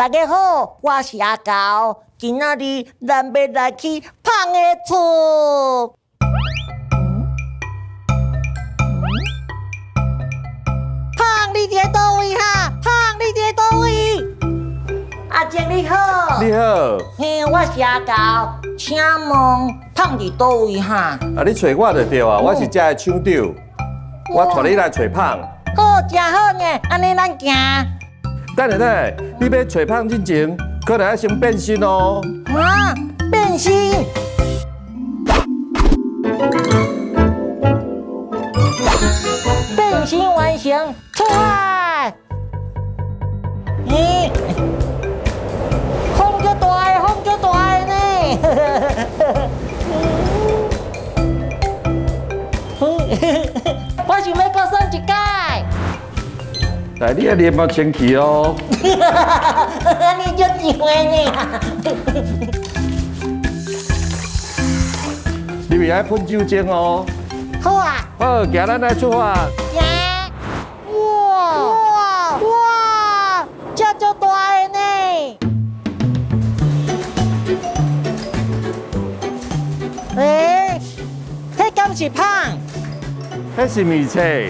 大家好，我是阿猴。今仔日咱欲來去胖的厝。胖，你佇佗位哈？胖，你佇佗位？阿正你好。你好。嘿，我是阿猴，請問胖佇佗位哈？啊，你揣我就對啊，我是這的廠長，我帶你來揣胖。好，誠好呢，按呢咱行。等下等下，你欲揣胖之前，可能愛先變身哦。啊，變身！變身完成，出發！咦，風足大，風足大呢！我想欲閣耍一擺。來，你愛黏予清氣哦。你足像的呢。你咪愛噴酒精哦。好啊。好，行，咱來出發。行。哇哇哇！這足大的呢。欸，彼敢是胖？彼是面冊，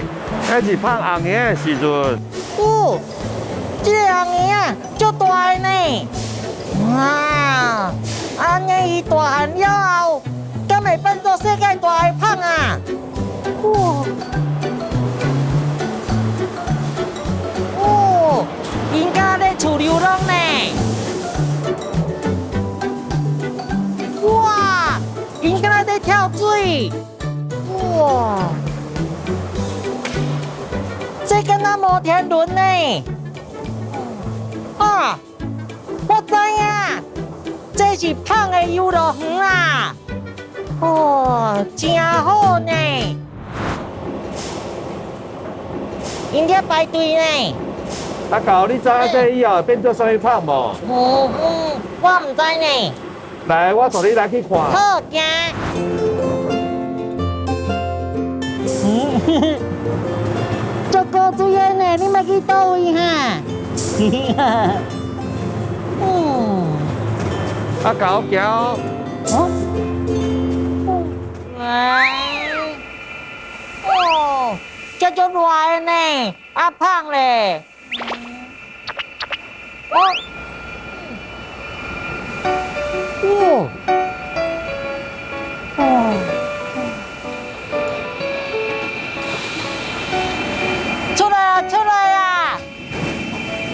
彼是胖紅嬰的時陣。哦，這个紅嬰仔足大的呢！哇，按呢伊大漢了後，敢會變做世界大的胖啊？哇！哦，𪜶敢咧厝流浪呢？哇！𪜶敢若咧跳水？哇！這敢若摩天輪呢？啊，我知影，這是胖的遊樂園啦！哦，真好呢！𪜶咧排隊呢。阿猴，你知影這以後會變做啥物胖無？嗯嗯，我毋知呢。來，我帶你來去看。好，行。嗯。足古錐的呢，你欲去佗位哈？嗯。阿猴，行哦。哦。哦，這足熱的呢，阿胖咧。哦。哦。哦。出來啊！出來啊！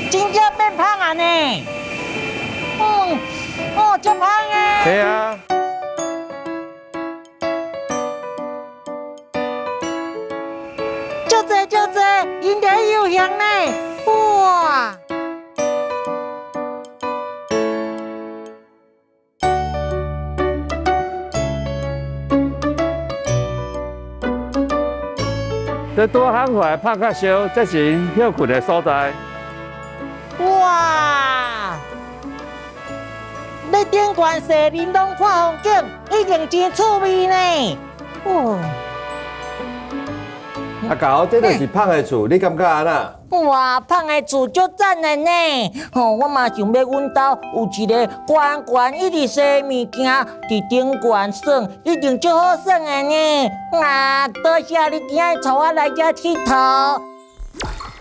真正變胖啊呢！嗯，哦，足胖的。對啊。足濟足濟，𪜶佇咧遊行呢！哇！這拄好烘來拍較燒，這是𪜶歇睏的所在。哇！咧頂懸踅林攏看風景，一定真趣味呢。哦。阿猴，這就是胖的厝，你感覺按怎？哇，胖的厝足讚的呢！吼，我嘛想欲阮兜有一个懸懸一直洗物件，佇頂懸耍，一定足好耍的呢。啊，多謝你今仔帶我來遮𨑨迌。